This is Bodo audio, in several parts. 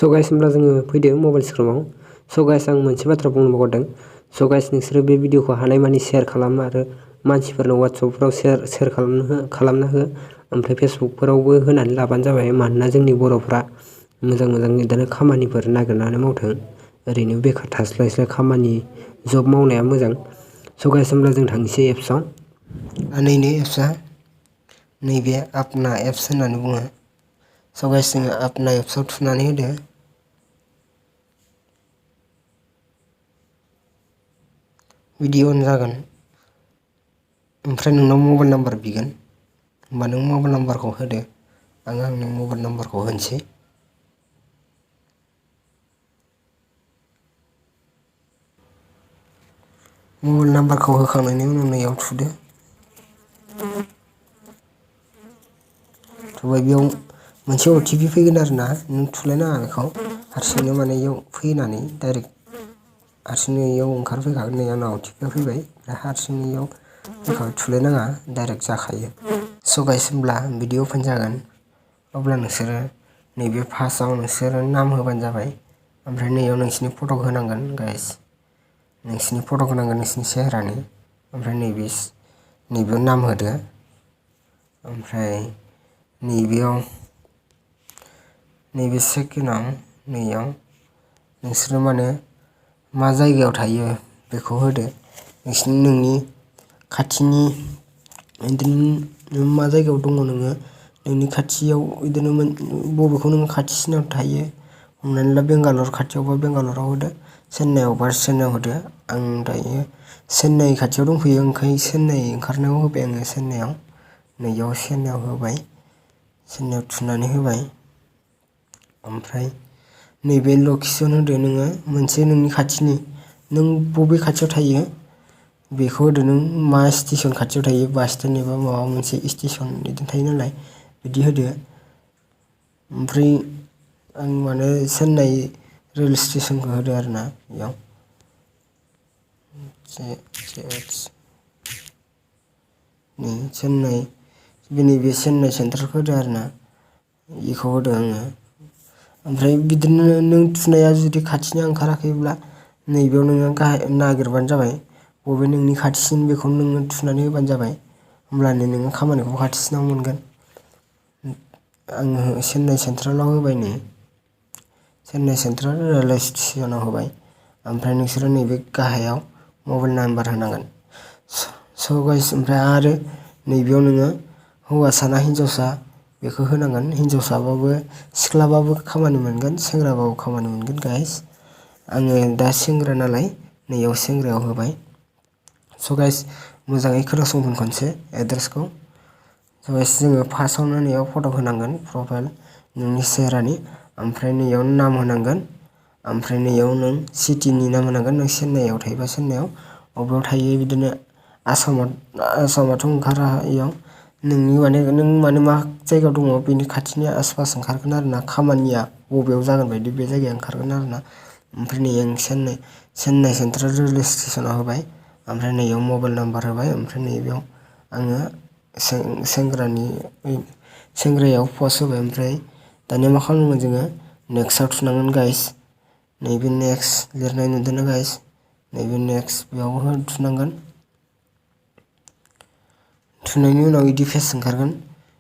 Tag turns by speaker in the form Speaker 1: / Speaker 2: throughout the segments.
Speaker 1: स' गाइस होमब्ला जोङो फैदो मबाइल स्क्रिनाव। स' गाइस आं मोनसे बाथ्रा बुंनो बावगारदों। स' गाइस नोंसोरो बे भिडिअखौ हानायमानि शेयार खालाम आरो मानसिफोरनो WhatsAppफोराव शेयार खालामना हो ओमफ्राय फेसबुकफोरावबो होनानै लाबानो जाबाय। मानोना जोंनि बर'फ्रा मोजां बिदिनो खामानिफोर नागिरनानै मावथों। ओरैनो बेखार थास्लायस्लाय खामानि जब मावनाया मोजां। स' गाइस होमब्ला जों थांनोसै एप्सआव। नैनो एप्सआ नैबे आपना एप्स होननानै बुङो। स' गाइस जोङो आपना एप्सआव थुनानै होदो। भिडिअ अन जागोन। ओमफ्राय नोंनाव मबाइल नाम्बार बिगोन। होमबा नों मबाइल नाम्बारखौ होदो। आं आंनि मबाइल नाम्बारखौ होनोसै। मबाइल नाम्बारखौ होखांनायनि उनाव नैयाव थुदो। थुबाय बेयाव मोनसे OTP फैगोन आरोना, नों थुलायनाङा बेखौ। हारसिंनो माने इयाव फैनानै डाइरेक्ट हारसिंनो इयाव ओंखारफैखागोन। नै आंनाव OTP फैबाय। ओमफ्राय हारसिंनो इयाव फैखाबाय, थुलायनाङा डाइरेक्ट जाखायो। स' गाइस होमब्ला बिदि अपेन जागोन। अब्ला नोंसोरो नैबे फार्स्टआव नोंसोरो नाम होबानो जाबाय। ओमफ्राय नैयाव नोंसिनि फट'खौ होनांगोन गाइस। नोंसिनि फट'खौ होनांगोन, नोंसिनि सेहेरानि। ओमफ्राय नैबेयाव नाम होदो। ओमफ्राय नैबे सेकेन्डआव नैयाव नोंसोरो माने मा जायगायाव थायो बेखौ होदो। नोंनि खाथिनि बिदिनो मा जायगायाव दङ नोङो, नोंनि खाथियाव बिदिनो बबेखौ नोङो खाथिसिनाव थायो। हमनानै ला बेंगालर खाथियावबा बेंगालराव होदो, चेन्नाइआवबा चेन्नाइआव होदो। आं दायो चेन्नाइ खाथियाव दंफैयो, ओंखायनो चेन्नाइ ओंखारनायाव होबाय आङो चेन्नाइआव। नैयाव चेन्नाइआव होबाय, चेन्नाइआव थुनानै होबाय। ओमफ्राय नैबे लकेसन होदो नोङो मोनसे नोंनि खाथिनि, नों बबे खाथियाव थायो बेखौ होदो। नों मा स्टेसन खाथियाव थायो, बास स्टेन्ड एबा माबा मोनसे स्टेसन बिदिनो थायो नालाय, बिदि होदो। ओमफ्राय आं माने चेन्नाइ रेल स्टेसनखौ होदो आरोना इयाव। चेन्नाइ नैबे चेन्नाइ सेन्ट्रेलखौ होदो आरोना, बेखौ होदो आङो। ओमफ्राय बिदिनो नों थुनाया जुदि खाथिनिया ओंखाराखैब्ला नैबेयाव नोङो नागिरबानो जाबाय। बबे नोंनि खाथिसिन बेखौ नोङो थुनानै होबानो जाबाय। होमब्लानो नोङो खामानिखौ खाथिसिनाव मोनगोन। आङो चेन्नाइ सेन्ट्रेलाव होबाय नै, चेन्नाइ सेन्ट्रेल रेलवे स्टेसनाव होबाय। ओमफ्राय नोंसोरो नैबे गाहायाव मबाइल नाम्बार होनांगोन। स' गाइस ओमफ्राय आरो नैबेयाव नोङो हौवासा ना हिन्जावसा बेखौ होनांगोन। हिन्जावसाबाबो सिख्लाबाबो खामानि मोनगोन, सेंग्राबाबो खामानि मोनगोन गाइस। आङो दा सेंग्रा नालाय नैयाव सेंग्रायाव होबाय। स' गाइस मोजाङै खोनासंगोन खनसे एड्रेसखौ। स' गाइस जोङो फार्स्टआवनो नैयाव फट' होनांगोन, प्रफाइल नोंनि सेहेरानि। ओमफ्राय नैयाव नाम होनांगोन। ओमफ्राय नैयाव नों सिटिनि नाम होनांगोन। नों चेन्नाइआव थायोबा चेन्नाइआव, बबेयाव थायो बिदिनो आसामाथ' ओंखारा इयाव। नों माने मा जायगायाव दङ बेनि खाथिनि आसपास ओंखारगोन आरोना, खामानिया बबेयाव जागोन बायदि बे जायगाया ओंखारगोन आरोना। ओमफ्राय नै आं चेन्नाइ सेन्ट्रेल रेलवे स्टेसनाव होबाय। ओमफ्राय नैयाव मबाइल नाम्बार होबाय। ओमफ्राय नैबेयाव आङो सेंग्रायाव पस्ट होबाय। ओमफ्राय दानिया मा खालामनांगोन जोङो, नेक्स्टआव थुनांगोन गाइस। नैबे नेक्स्ट लिरनाय नुदोंना गाइस, नैबे नेक्स्ट बेयाव थुनांगोन। थुनायनि उनाव बिदि फेस ओंखारगोन।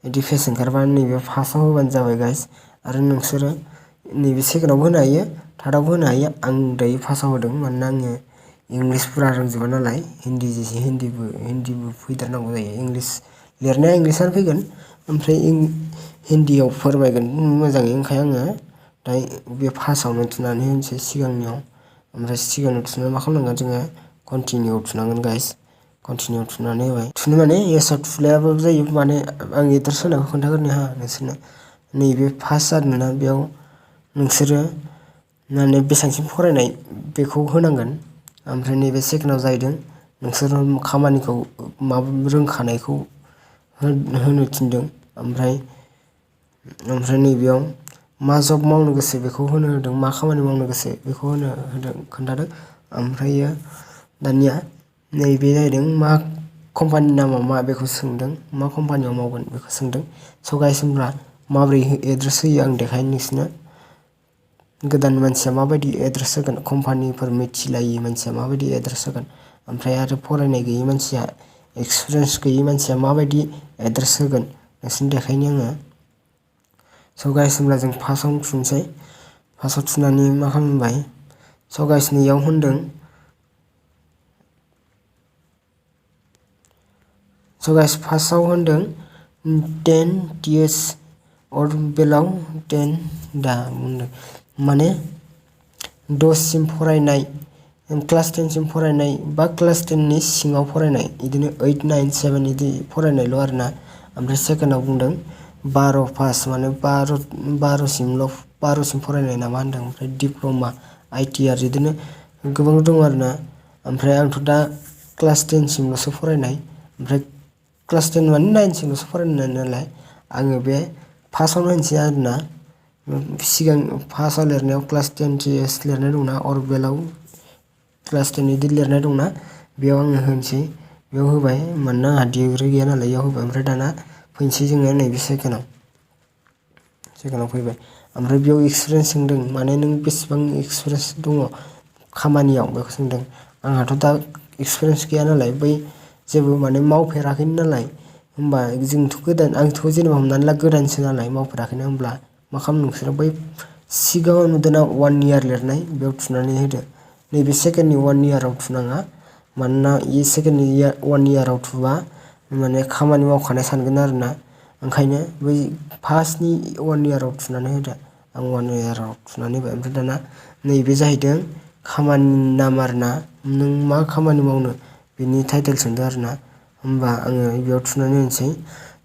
Speaker 1: बिदि फेस ओंखारबा नैबे फार्स्टआव होबानो जाबाय गाइस। आरो नोंसोरो नैबे सेकेन्डआवबो होनो हायो, थार्डआवबो होनो हायो। आं दायो फार्स्टआव होदों, मानोना आङो इंलिसफोरा रोंजोबा नालाय। हिन्दीबो फैदेरनांगौ जायो। इंलिस लिरनाया इंलिसानो फैगोन, ओमफ्राय हिन्दीयाव फोरमायगोन मोजाङै। ओंखायनो आङो दायो बे फार्स्टआवनो थुनानै होनोसै सिगांनियाव। ओमफ्राय सिगांनियाव थुनानै मा खालामनांगोन जोङो, कन्टिनिउआव थुनांगोन गाइस। कन्टिनिउआव थुनानै होबाय। थुनो माने येसआव थुलायाबाबो जायो। माने आं एड्रेस होनायखौ खोन्थाग्रोनि नोंसोरनो। नैबे फार्स्ट जादोंना, बेयाव नोंसोरो माने बेसेबांसिम फरायनाय बेखौ होनांगोन। ओमफ्राय नैबे सेकेन्डआव जाहैदों नोंसोरो खामानिखौ रोंखानायखौ होनो थिनदों। ओमफ्राय नैबेयाव मा जब मावनो गोसो बेखौ होनो होदों, मा खामानि मावनो गोसो बेखौ होनो होदों खोन्थादों। ओमफ्रायो दानिया नैबे जाहैदों मा कम्पानिनि नामा मा बेखौ सोंदों, मा कम्पानियाव मावगोन बेखौ सोंदों। स' गाइस होमब्ला माबोरै एड्रेस होयो आं देखायनो नोंसोरनो। गोदान मानसिया माबायदि एड्रेस होगोन कम्पानिफोर मिथिलायि मानसिया माबायदि एड्रेस होगोन ओमफ्राय आरो फरायनाय गैयि मानसिया एक्सपिरियेन्स गैयि मानसिया माबायदि एड्रेस होगोन नोंसोरनि देखायनो आङो स' गाइस होमब्ला जों फार्स्टआवनो थुनोसै फार्स्टआव थुनानै मा खालामबाय स' गाइस नैयाव होनदों स' गाइस फार्स्टआव होनदों 10 years or below 10 दा बुंदों माने 10 सिम फरायनाय क्लास 10 सिम फरायनाय बा क्लास 10 नि सिङाव फरायनाय बिदिनो 8 9 7 बिदि फरायनायल' आरोना ओमफ्राय सेकेन्डआव बुंदों 12 पास माने 12 सिम फरायनाय नामा होनदों ओमफ्राय डिप्ल'मा ITR बिदिनो गोबां दं आरोना ओमफ्राय आंथ' दा क्लास 10 सिमल'सो फरायनाय ओमफ्राय क्लास 10 माने 9 सिमल'सो फरायनाय नालाय आङो बे फार्स्टआवनो होनसै आरोना सिगां फार्स्टआव लिरनायाव क्लास 10 TS लिरनाय दंना अर बेलाव क्लास 10 बिदि लिरनाय दंना बेयाव आङो होनसै बेयाव होबाय मानोना आंहा डिग्री गैया नालाय बेयाव होबाय ओमफ्राय दाना फैनोसै जोङो नैबे सेकेन्डआव फैबाय ओमफ्राय बेयाव एक्सपिरियेन्स सोंदों माने नों बेसेबां एक्सपिरियेन्स दङ खामानियाव बेखौ सोंदों आंहाथ' दा एक्सपिरियेन्स गैया नालाय बै जेबो माने मावफेराखैनो नालाय होमबा जोंथ' गोदान आंथ' जेनेबा हमनानै ला गोदानसो नालाय मावफेराखैनो होमब्ला मा खालामनो नोंसोरो बै सिगाङाव नुदोंना 1 year लिरनाय बेयाव थुनानै होदो नैबे सेकेन्डनि 1 yearआव थुनाङा मानोना इ सेकेन्डनि 1 yearआव थुबा माने खामानि मावखानाय सानगोन आरोना ओंखायनो बै फार्स्टनि 1 yearआव थुनानै होदो आं 1 yearआव थुनानै होबाय ओमफ्राय दाना नैबे जाहैदों खामानिनि नाम आरोना नों मा खामानि मावनो बिनि टाइटेल सोंदों आरोना होमबा आङो बेयाव थुनानै होनोसै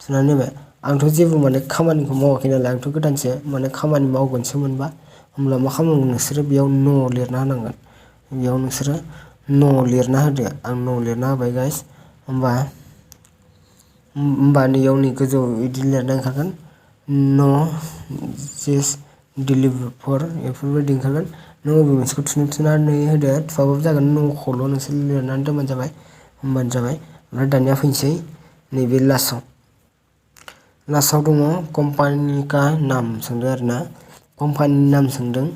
Speaker 1: थुनानै होबाय आंथ' जेबो माने खामानिखौ मावाखै नालाय आंथ' गोदानसो माने खामानि मावगोनसो मोनबा होमब्ला मा खालामनांगोन नोंसोरो बेयाव न' लिरना होनांगोन बेयाव नोंसोरो न' लिरना होदो आं न' लिरना होबाय गाइस होमबा नैयाव नै गोजौ बिदि लिरनाय ओंखारगोन न' जेस डिलिभार बेफोरबायदि ओंखारगोन नों बबे मोनसेखौ थुनानै होदो थुआबाबो जागोन न'खौल' नोंसोर लिरनानै दोनबानो जाबाय होमबानो जाबाय ओमफ्राय दानिया फैनोसै नैबे लास्टआव दङ कम्पानि का नाम सोंदों आरोना कम्पानिनि नाम सोंदों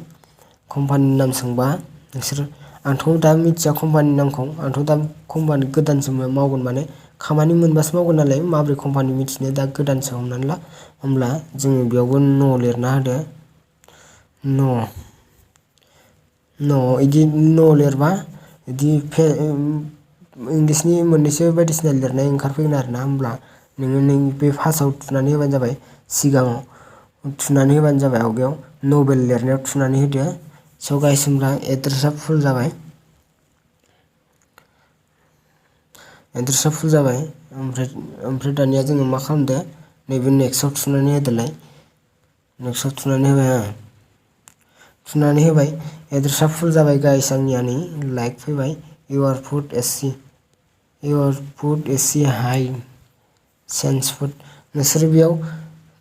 Speaker 1: कम्पानिनि नाम सोंबा नोंसोर आंथ' दा मिथिया कम्पानिनि नामखौ आंथ' दा कम्पानि गोदानसो मावगोन माने खामानि मोनबासो मावगोन नालाय माबोरै कम्पानि मिथिनो दा गोदानसो हमनानै ला होमब्ला जोङो बेयावबो न' लिरना होदो न' इदि न' लिरबा इदि इंलिसनि मोननैसो बायदिसिना लिरनाय ओंखारफैगोन आरोना होमब्ला नोङो बे फार्स्टआव थुनानै होबानो जाबाय सिगाङाव थुनानै होबानो जाबाय आवगायाव नभेल लिरनायाव थुनानै होदो स' गाइस होमब्ला एड्रेसा फुल जाबाय ओमफ्राय दानिया जोङो मा खालामदो नैबे नेक्स्टआव थुनानै होदोलाय नेक्स्टआव थुनानै होबाय एड्रेसा फुल जाबाय गाइस आंनिया नै लाइक फैबाय इउर फुड एसि हाइ चेन्ज फुड नोंसोर बेयाव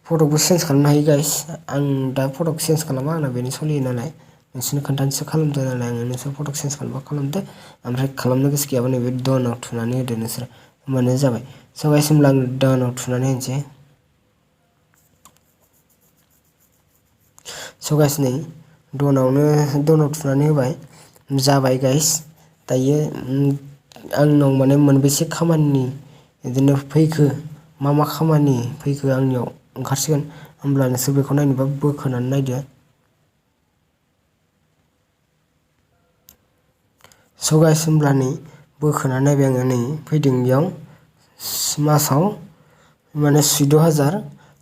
Speaker 1: फट'खौ चेन्ज खालामनो हायो गाइस आं दा फट'खौ चेन्ज खालामा आंना बेनो सोलियो नालाय नोंसोरनो खोन्थानोसो खालामदो नालाय आङो नोंसोर फट'खौ चेन्ज खालामबा खालामदो ओमफ्राय खालामनो गोसो गैयाबा नैबे डनआव थुनानै होदो नोंसोर होमबानो जाबाय स' गाइस होमब्ला आं डनआव थुनानै होनोसै स' गाइस नै डनआव थुनानै होबाय जाबाय गाइस दायो आंनाव माने मोनबेसे खामानि बिदिनो फैखो मा खामानि फैखो आंनियाव ओंखारसिगोन होमब्ला नोंसोर बेखौ नायनोबा बोखोनानै नायदो स' गाइस होमब्ला नै बोखोनानै नायबाय आङो नै फैदों बेयाव मासाव माने 14,000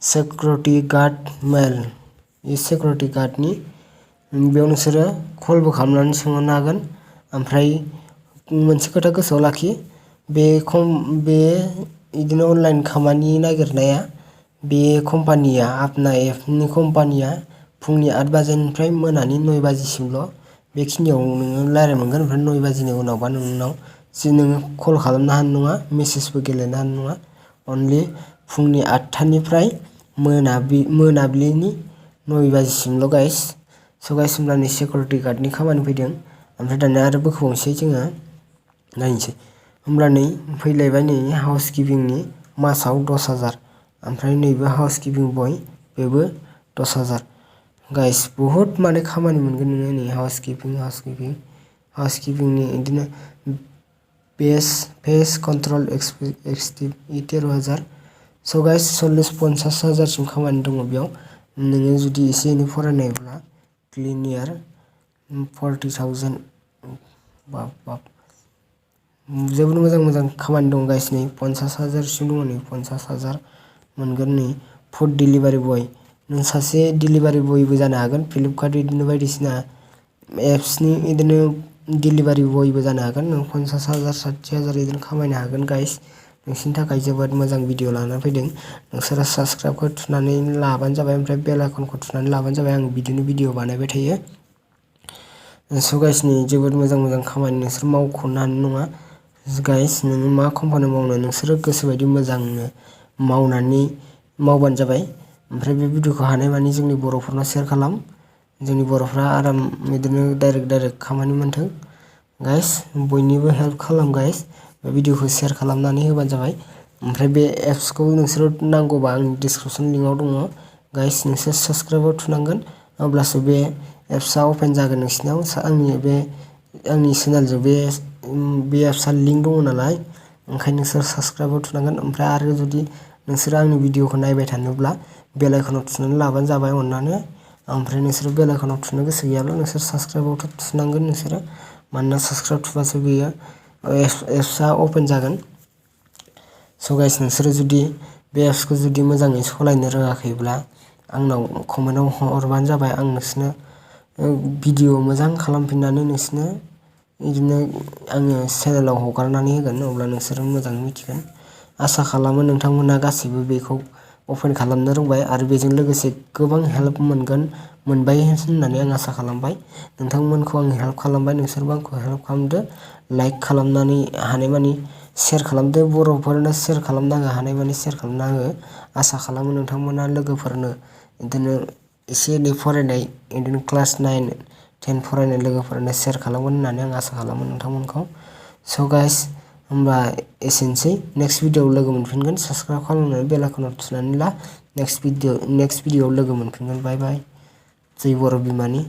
Speaker 1: सिकिउरिटि गार्ड मेल सिकिउरिटि गार्डनि बेयाव नोंसोरो कलबो खालामनानै सोंहरनो हागोन ओमफ्राय मोनसे खोथा गोसोआव लाखि बे बिदिनो अनलाइन खामानि नागिरनाया बे कम्पानिया आपना एपनि कम्पानिया फुंनि 8 बाजिनिफ्राय मोनानि 9 बाजिसिमल' बेखिनियाव नोङो रायज्लाय मोनगोन ओमफ्राय 9 बाजिनि उनावबा नोंनाव जि नोङो कल खालामनो हानाय नङा मेसेजबो गेलेनो हानाय नङा अनलि फुंनि 8थानिफ्राय मोनाबिलिनि 9 बाजिसिमल' गाइस स' गाइस होमब्ला नै सिकिउरिटि गार्डनि खामानि फैदों ओमफ्राय दानिया आरो बोखोबावनोसै जोङो नायनोसै होमब्ला नै फैलायबाय नै हाउस किपिंनि मासाव 10,000 ओमफ्राय नैबे हाउस किपिं बय बेबो 10,000 गाइस बहुत माने खामानि मोनगोन नोङो नै हाउसकिपिंनि इदिनो पेज कन्ट्रल एक्सटिभ 13,000 स गाइस 40-50,000 सिम खामानि दङ बेयाव नोङो जुदि एसे एनै फरायनायब्ला क्लिनियर 40,000 बाप जोबोद मोजां खामानि दं गाइस नै 50,000 सिम दङ नै 50,000 मोनगोन नै फुड डिलिभारि बय नों सासे डिलिभारि बयबो जानो हागोन फ्लिपकार्ट इदिनो बायदिसिना एप्सनि इदिनो डिलिभारि बयबो जानो हागोन नों 50,000 60,000 इदिनो खामायनो हागोन गाइस नोंसिनि थाखाय जोबोद मोजां भिडिअ लानानै फैदों नोंसोरो साबस्क्राइबखौ थुनानै लाबानो जाबाय ओमफ्राय बेल आइकनखौ थुनानै लाबानो जाबाय आं बिदिनो भिडिअ बानायबाय थायो स गाइस नि जोबोद मोजां खामानि नोंसोर मावख'नो हानाय नङा गाइस नोङो मा कम्पानि मावनो नोंसोरो गोसोबायदि मोजांनो मावबानो जाबाय ओमफ्राय बे भिडिअखौ हानायमानि जोंनि बर'फोरनाव शेयार खालाम जोंनि बर'फ्रा आराम बिदिनो डाइरेक्ट खामानि मोनथों गाइस बयनिबो हेल्प खालाम गाइस बे भिडिअखौ शेयार खालामनानै होबानो जाबाय ओमफ्राय बे एप्सखौ नोंसोरो नांगौबा आंनि डिसक्रिपसन लिंकआव दङ गाइस नोंसोर साबस्क्राइबआव थुनांगोन अब्लासो बे एप्सआ अपेन जागोन नोंसिनाव आंनि चेनेलजों बे एप्सआ लिंक दङ नालाय ओंखायनो नोंसोर साबस्क्राइबआव थुनांगोन ओमफ्राय आरो जुदि नोंसोर आंनि भिडिअखौ नायबाय थानोब्ला बेल आइकनाव थुनानै लाबानो जाबाय अननानै ओमफ्राय नोंसोर बेल आइकनाव थुनो गोसो गैयाब्ला नोंसोर साबस्क्राइबआवथ' थुनांगोन नोंसोरो मानोना साबस्क्राइब थुबासो बेयो एप्सआ अपेन जागोन स गाइस नोंसोरो जुदि बे एप्सखौ जुदि मोजाङै सालायनो रोङाखैब्ला आंनाव कमेन्टआव हरबानो जाबाय आं नोंसोरनो भिडिअ मोजां खालामफिननानै नोंसोरनो इदिनो आङो चेनेलाव हगारनानै होगोन अब्ला नोंसोरो मोजाङै मिथिगोन आसा खालामो नोंथांमोना गासैबो बेखौ अपेन खालामनो रोंबाय आरो बेजों लोगोसे गोबां हेल्प मोनबाय होननानै आं आसा खालामबाय नोंथांमोनखौ आं हेल्प खालामबाय नोंसोरबो आंखौ हेल्प खालामदो लाइक खालामनानै हानायमानि शेयार खालामदो बर'फोरनो शेयार खालामना हो हानायमानि शेयार खालामना हो आसा खालामो नोंथांमोना लोगोफोरनो इदिनो एसे एनै फरायनाय इदिनो क्लास 9-10 फरायनाय लोगोफोरनो शेयार खालामगोन होननानै आं आसा खालामो नोंथांमोनखौ स गाइस होमबा एसेनोसै नेक्स्ट भिडिअआव लोगो मोनफिनगोन साबस्क्राइब खालामनानै बेल आइकनाव थुनानै ला नेक्स्ट भिडिअआव लोगो मोनफिनगोन बाय बाय जै बर' बिमानि